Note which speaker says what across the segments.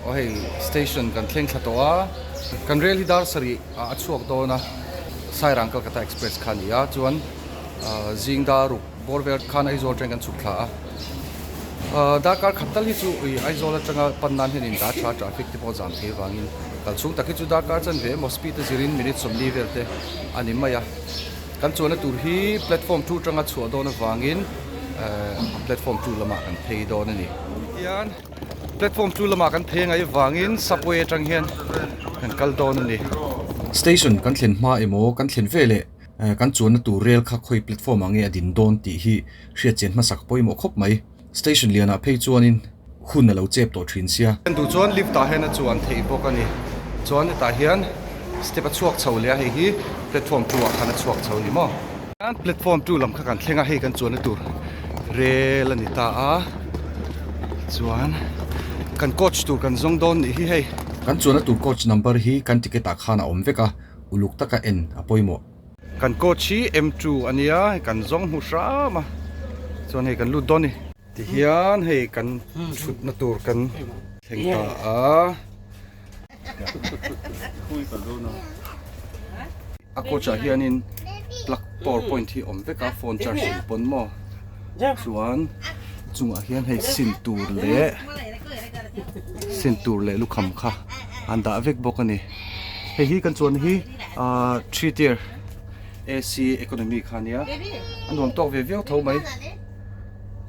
Speaker 1: Aw hei station kan thleng thla tawh a, kan rel hi dar sarih ah a chhuak dawn a, Sairang Calcutta Express kha a ni a, chuan zing dar ruk bawr vel khan Aizawl train kan chhuk thla a, darkar khat tal hi chu ui Aizawl atanga pan nan hian in dah tha traffic te pawh zam thei avangin kal chhung tak hi chu darkar chanve emaw speed a zirin minute 40 vel te a ni mai a. Kan chuanna tur hi platform 2 atanga chhuah dawn avangin platform 2 lamah kan phei dawn a ni. Tihian platform 2 lamah kan phei angai avangin subway atang hian kan kal dawn a ni.
Speaker 2: Station kan thlen hma emaw kan thlen veleh kan chuanna tur rel kha khawi platform ah nge a din dawn tih hi hriatchian hmasak pawimawh khawp mai. Station lianah phei chuanin hun a lo chep tawh thin sia.
Speaker 1: En duh chuan lift ah hian a chuan theih bawk a ni. Chuan hetah hian step a chhuak chho leh a, hei hi platform 2 ah khan a chhuak chho a ni maw. Platform 2 lam kha kan thleng a, hei kan chuanna tur rel a ni ta a. Chuan kan coach tur kan zawng dawn nih hi hei.
Speaker 2: Kan chuanna tur coach number hi kan ticket ah khan a awm vek a, uluk taka en a pawimawh.
Speaker 1: Kan coach hi M2 a nia, hei kan zawng hmu hram a, chuan hei kan lut dawn a ni. Tihian hei kan thutna tur kan thleng ta a. A coach ah hianin plug power point hi awm vek a, phone charge duh pawn maw. Chuan chungah hian hei sin tur leh sin tur leh lukham kha an dah vek bawk a ni. Hei hi kan chuan hi ahh three tier AC economy kha ania a nuam tawk ve viau tho mai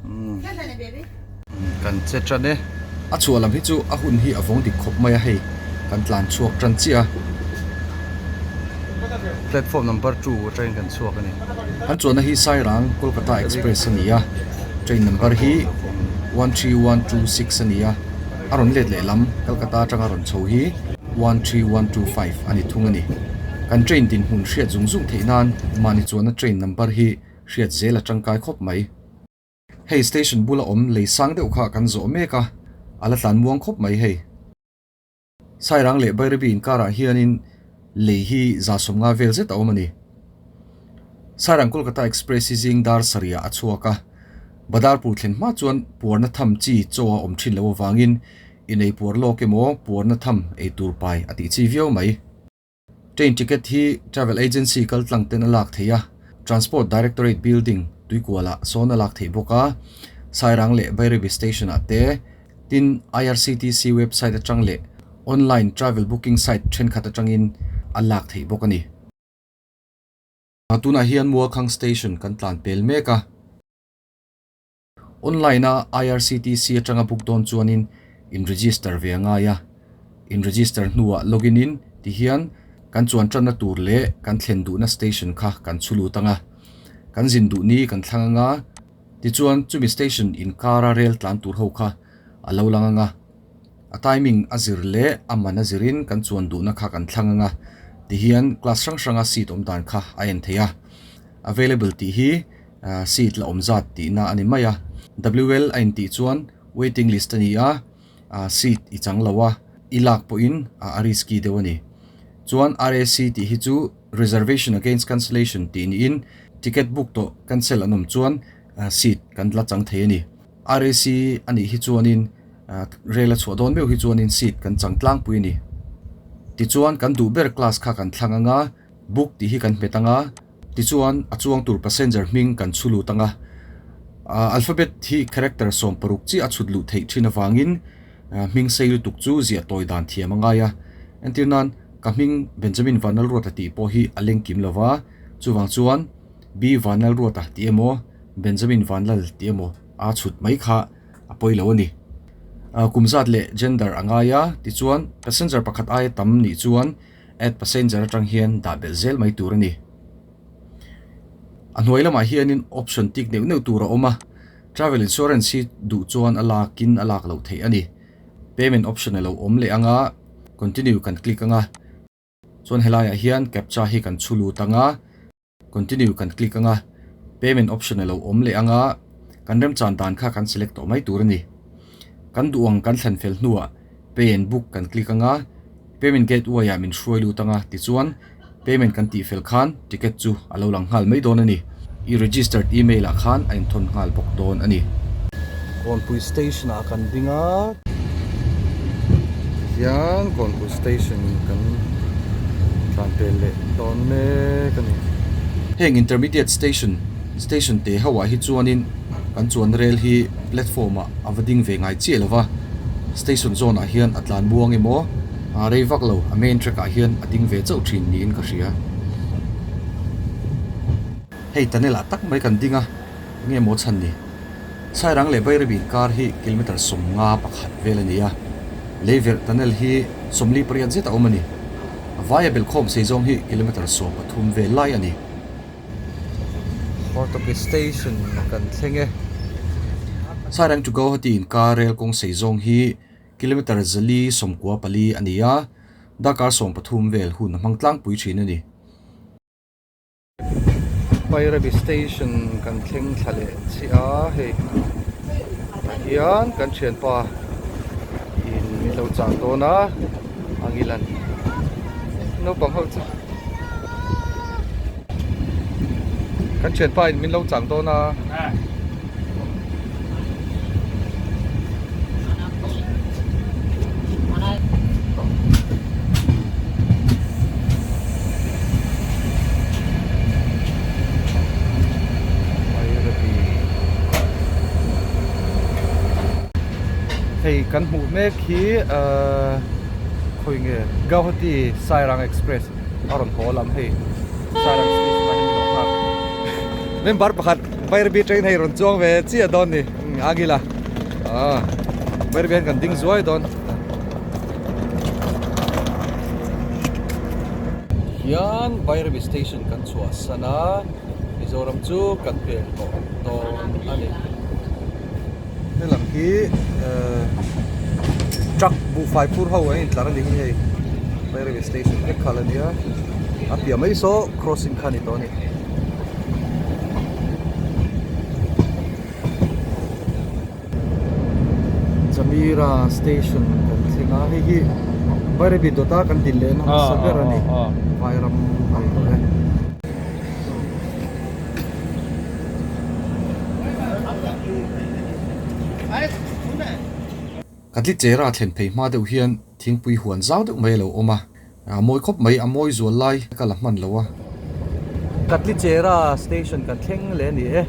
Speaker 1: umm kan che tan e.
Speaker 2: A chhuah lam hi chu a hun hi a vawng dik khawp mai a hei kan tlan chhuak tan chiah a.
Speaker 1: Platform number 2 atangin kan chhuak a ni.
Speaker 2: An chuanna hi Sairang Kolkata Express a ni a, train number hi 13126 a ni a, a rawn let leh lam Kolkata atanga rawn chho hi 13125 a ni thung a ni. Kan train dinhmun hriat zung zung theih nan mahni chuanna train number hi hriat zel a tangkai khawp mai. Hei station bula awm lei sang deuh kha kan zawh mek a, a la tlan muang khawp mai hei. Sairang leh Bairabi inkarah hianin lei hi 150 vel zet a awm a ni. Sairang Kolkata Express hi zing dar sarihah a chhuak a, Badarpur thlen hma chuan puarna tham chi chaw a awm thin loh avangin inei puar lawk emaw puarna tham ei tur pai a tih chi viau mai. Train ticket hi travel agency kal tlang ten a lak theih a, Transport Directorate building tuikualah sawn a lak theih bawk a, Sairang leh Bairabi station ah te, tin IRCTC website atang leh online travel booking site thenkhat atangin a lak theih bawk a ni. Tunah hian Mualkhang station kan tlan pel mek a. Online a IRCTC atanga book dawn chuanin in register ve a ngai a, in register hnuah login in tihian kan chuan tanna tur leh kan thlen duhna station kha kan chhu lut anga, kan zin duh ni kan thlang anga, tichuan chumi station inkara rel tlan tur ho kha a lo lang anga, a timing a zir leh a man a zirin kan chuan duhna kha kan thlang anga, tihian class hrang hranga seat awm dan kha a en theih a, available tih hi. Seat la awm zat tihna a ni mai a, WL a intih chuan waiting list a ni a, seat i chang lo a, i lak pawhin a risky deuh a ni. Chuan RAC tih hi chu reservation against cancellation tih niin ticket book tawh cancel an awm chuan seat kan la chang thei a ni. RAC a nih hi chuanin rel a chhuah dawn meuh hi chuanin seat kan chang tlangpui a ni. Tichuan kan duh ber class kha kan thlang anga book tih hi kan hmet anga, Tichuan, a chuang tur passenger hming kan chhu lut ang a, alphabet hi character 16 chiah a chhut luh theih thin avangin hming sei lutuk chu ziah tawi dan thiam a ngai a. Entir nan, ka hming Benjamin Vanlalruata tih pawh hi a leng kim lo va, chuvang chuan B Vanlalruata tih emaw, Benjamin Vanlal tih emaw a chhut mai kha a pawi lo a ni. Kum zat leh gender a ngai a, tichuan passenger pakhat aia tam nih chuan Add passenger atang hian dah belh zel mai tur a ni. A hnuai lamah hianin option tik neuh neuh tur a awm a, travel insurance hi duh chuan a lakin a lak loh theih a ni. Payment option a lo awm leh ang a, continue kan click ang a, chuan helaiah hian captcha hi kan chhu lut ang a, Continue kan click anga, payment option a lo awm leh anga, kan remchan dan kha kan select tawh mai tur a ni. Kan duh ang kan thlan fel hnuah pay and book kan click anga, payment gateway ah min hruai lut anga, tichuan payment kan tih fel khan ticket chu a lo lang nghal mai dawn a ni. I registered email ah khan a inthawn nghal bawk dawn a ni.
Speaker 1: Kawnpui station ah kan ding a. Hian Kawnpui station kan tlan pel leh dawn mek a ni.
Speaker 2: Heng intermediate station, station te ho ah hi chuanin kan chuan rel hi platform ah a va ding ve ngai chiah lo va, station zawn ah hian a tlan muang emaw a rei vak lo a main track ah hian a ding ve chauh thin niin ka hria. Hei tunnel ah tak mai kan ding a, enge maw chhan ni? Sairang leh Bairabi inkar hi kilometre 51 vel a ni a, Leiverh tunnel hi 48 zet a awm a ni. A vaia belkhawm sei zawng hi kilometre 13 vel lai a ni.
Speaker 1: Hortoki station kan thleng e.
Speaker 2: Sairang to Guwahati inkar rel kawng sei zawng hi kilometre 494 a ni a, darkar 13 vel hun a hmang tlangpui thin a ni.
Speaker 1: Bairabi station kan thleng thla leh chiah a hei tah hian kan thianpa in min lo chang dawn a angilan naupang ho chu kan thianpa in min lo chang dawn a. Hei kan hmuh mek hi ahh khawi nge Guwahati Sairang Express a rawn haw lam hei Sairang station ah hian min lo nghak member pakhat Bairabi train hei rawn chuang ve chiah dawn ni Angila ah Bairabi hian kan ding zuai dawn. Hian Bairabi station kan chhuah san a, Mizoram chu kan pel tawh dawn a ni. Helam hi ehh truck buhfai phur ho an intlar a ni hi hei Bairabi station vek kha la nia a piah mai saw crossing kha a ni tawh a ni.
Speaker 2: Jamira station kan thleng a hei hi Bairabi dawta kan din leh na hmasa ber a ni Vairam a ni tawh e. Katlichera thlen phei hma deuh hian thingpui huan zau deuh mai a lo awm a. A mawi khawp mai, a mawi zual lai ka la hman lo a.
Speaker 1: Katlichera station kan thleng leh a ni e.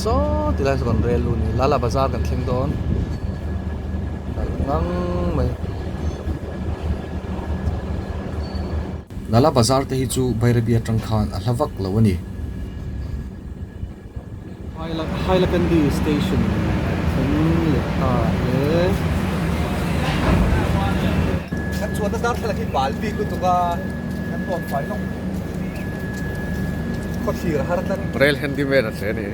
Speaker 1: Saw tilai saw kan rel lu ni, Lala Bazar kan thleng dawn. Nalh ngang mai.
Speaker 2: Lala Bazar te hi chu Bairabi atang khan a hla vak lo a ni.
Speaker 1: Hailakandi station kan thleng leh ta e. Kan chuanna darthlalang hi bal bik lutuk a, kan tawn fai lawk. Khawthlir a har tlat.
Speaker 3: Rail handyman a hle a ni.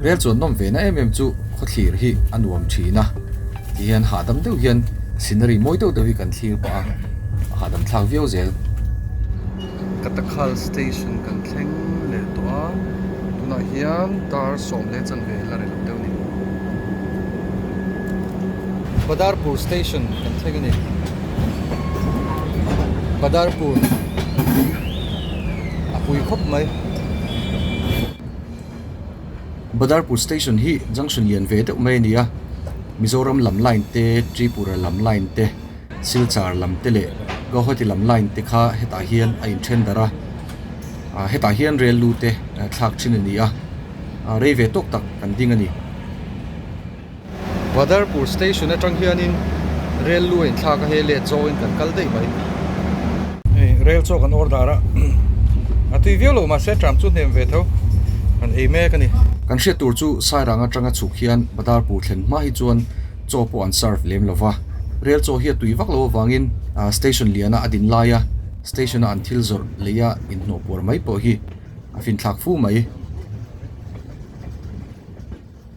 Speaker 2: Rel chuan nawm ve na em em chu khawthlir hi a nuam thin a, ti hian hahdam deuh hian scenery mawi deuh deuh hi kan thlir pah a, a hahdam thlak viau zel.
Speaker 1: Katakhal station kan thleng leh tawh a, tunah hian dar sawm leh chanve la ri lo deuh a ni. Badarpur station kan thleng a ni. Badarpur a pui khawp mai.
Speaker 2: Badarpur station hi junction lian ve deuh mai a ni a, Mizoram lam line te, Tripura lam line te, Silchar lam te leh Guwahati lam line te kha hetah hian a inthen darh a, ah hetah hian rel lu te thlak thin a ni a, ah rei ve tawk tak kan ding a ni.
Speaker 1: Badarpur station atang hianin rel lu a inthlak a hei let zawngin kan kal daih mai. Hei rel chaw kan order a a tui viau lo mahse tram chu hnem ve tho kan ei mek a ni.
Speaker 2: Kan hriat tur chu Sairang atanga chhuk hian Badarpur thlen hma hi chuan chaw pawh an serve lem lo va, rel chaw hi a tui vak lo avangin station liana a din laia station a an thil zawrh leia inhnawh puar mai pawh hi a finthlak fu mai.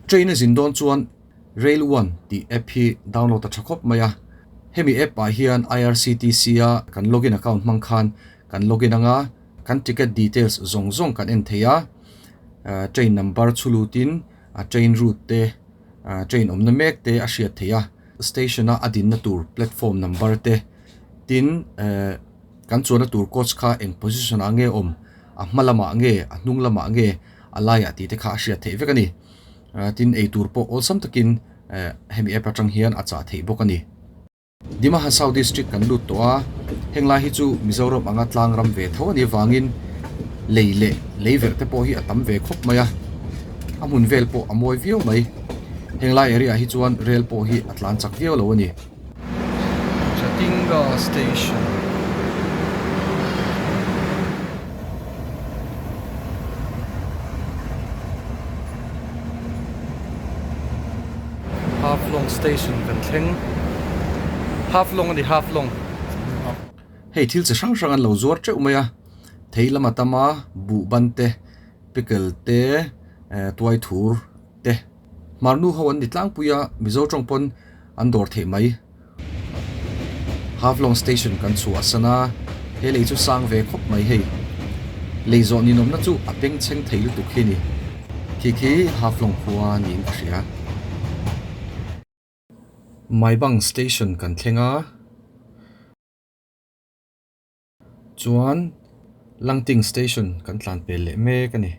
Speaker 2: Train a zin dawn chuan Rail One tih app hi download a tha khawp mai a, hemi app ah hian IRCTC a kan login account hmang khan kan login anga kan ticket details zawng zawng kan en thei a, train number chhu lutin a train route te train awmna mek te a hriat theih a, station a a dinna tur platform number te tin. Kan chuanna tur coach kha eng position ah nge awm, a hma lamah nge, a hnung lamah nge, a laiah tih te kha a hriat theih vek a ni. Tin, ei tur pawh awlsam takin hemi app atang hian a chah theih bawk a ni. Dima Hasao District kan lut tawh a, heng lai hi chu Mizoram anga tlang ram ve tho a nih avangin lei leh lei verh te pawh hi a tam ve khawp mai a, a hmun vel pawh a mawi viau mai. Heng lai area ah hi chuan rel pawh hi a tlan chak viau lo a ni.
Speaker 1: Jatinga Station. Haflong station kan thleng Haflong a ni Haflong.
Speaker 2: Hei thil chi hrang hrang an lo zuar teuh mai a, thei lama tama buh ban te, pickle te, tuai thur te, hmarnu ho an ni tlangpui a, Mizo tawng pawn an dawr theih mai. Haflong station kan chhuah san a, he lei chu sang ve khawp mai hei. Lei zawh ninawmna chu a bengchheng thei lutuk hi ni. Khi khi Haflong khua niin ka hria. Maibang station kan thleng a. Chuan Langting station kan tlan pel leh mek a ni.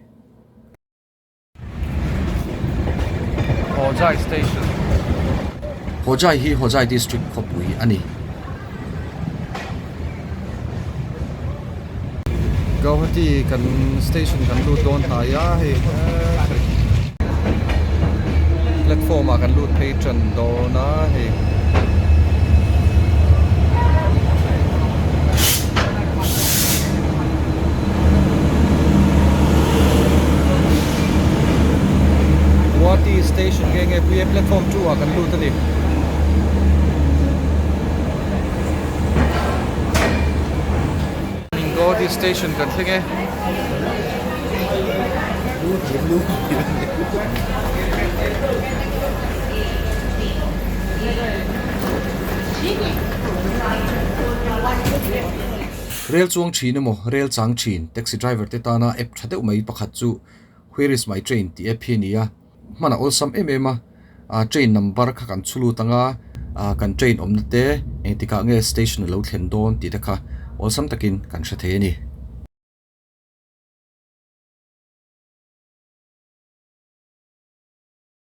Speaker 1: Hojai Station.
Speaker 2: Hojai hi Hojai District khawpui a ni.
Speaker 1: Guwahati kan station kan lut dawn hnai a hei platform ah kan lut phei tan dawn a hei. Guwahati station nge nge pui e platform 2 ah kan lut a ni. Guwahati station kan thleng e.
Speaker 2: Rel chuang thin emaw rel chang thin taxi driver te tana app tha deuh mai pakhat chu Where is my train tih app hi a ni a, hman a awlsam em em a, ah train number kha kan chhu lut ang a, ah kan train awmna te engtikah nge station a lo thlen dawn tih te kha awlsam takin kan hre thei a ni.